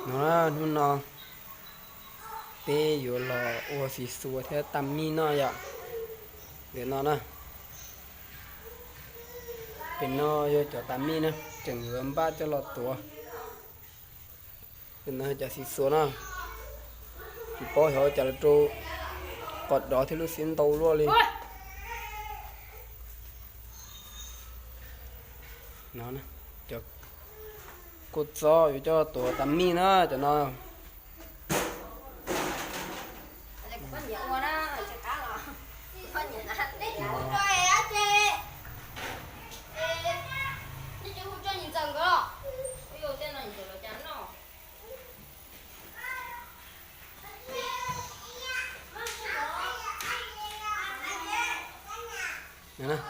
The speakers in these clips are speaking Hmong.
No, hnub no peb yuav los ua xis xuas thiab tas mij noj yom. Ntawm no na, pem no yog cov tas mij na, tseem yuav npaj coj los tuav. Ntawm no cov xis xuas na, tsis paub xyov ua cas los rau qos dov thiab lub xiab ntau luaj li. Cov kua txob yuav coj tuav tas mij na cov no.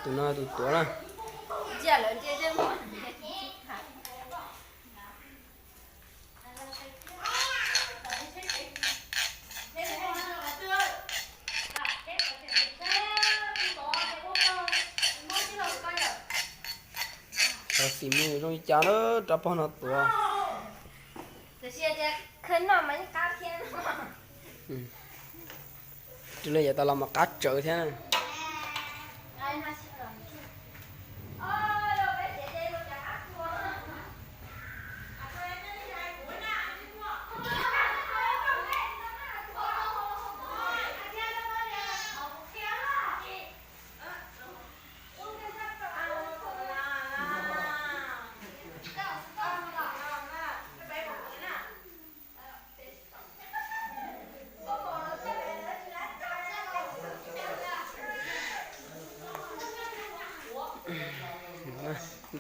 Tus no tus tuav na. Cov xim no zoo li cas na, rab pog no tuav. Raws li yav tas los mas qab tsawv thiab.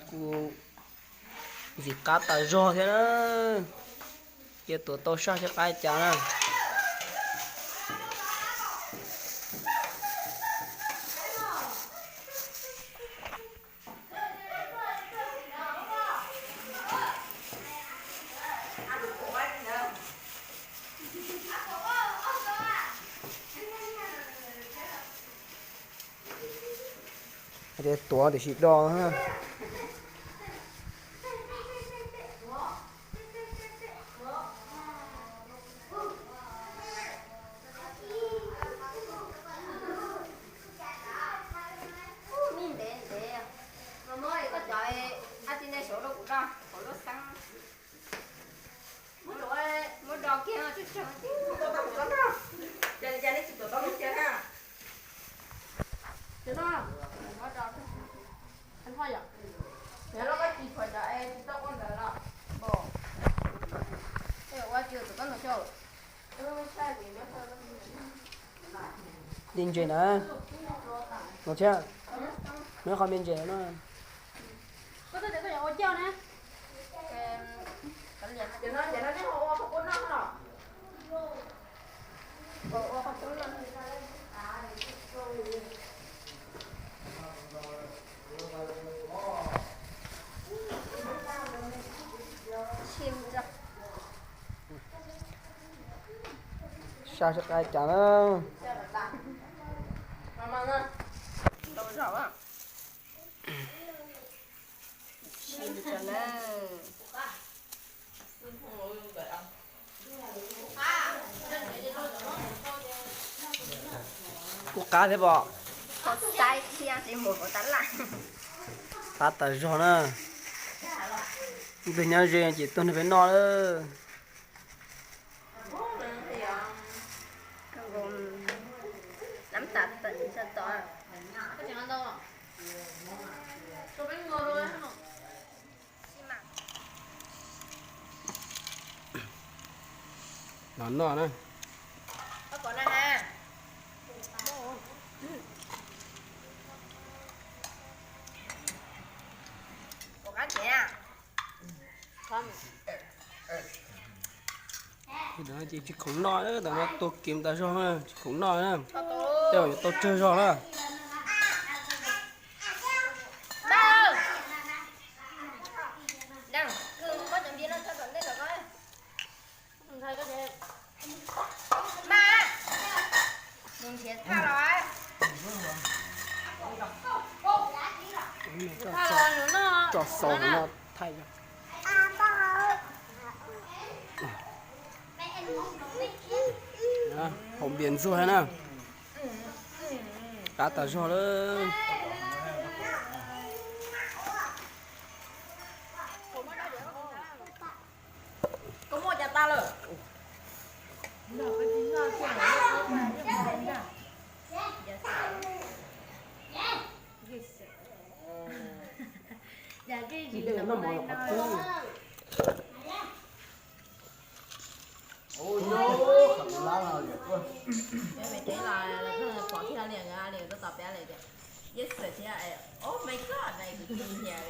Kuj ntxim qab tas zog thiab na. Cia tuav tau saj seb qab cas na. Hais tias tuav tiam sis do. Ntev ntev, mas muab koj cov ab tsi ntej saud rau kuv noj hauv lub xeeb. Muab do kiag tsawg tsawg. Npej ntses na, no thiab, muab qhov npej ntses no. Saj seb qab cas na. Kuj qab thiab pom. Qab tas zog na. Tus nyob ze ces tuaj nrog peb noj lawm. Los noj na. Ces tsis khoom noj, ntawm no tua kiv tas zog na, tsis khoom noj na. Tej zaum yuav tau tsawg zog na. Tso xaus no thaij. Haus npias ntxuag na. Qab tas zog lawm. Koj muaj cas tas lawm? Cas koj tsis noj mov los qhov twg? Peb pem tsev los pom thiab li, li tuaj tos peb li tias, yes sir thiab, oh my god, na kuv tus niam.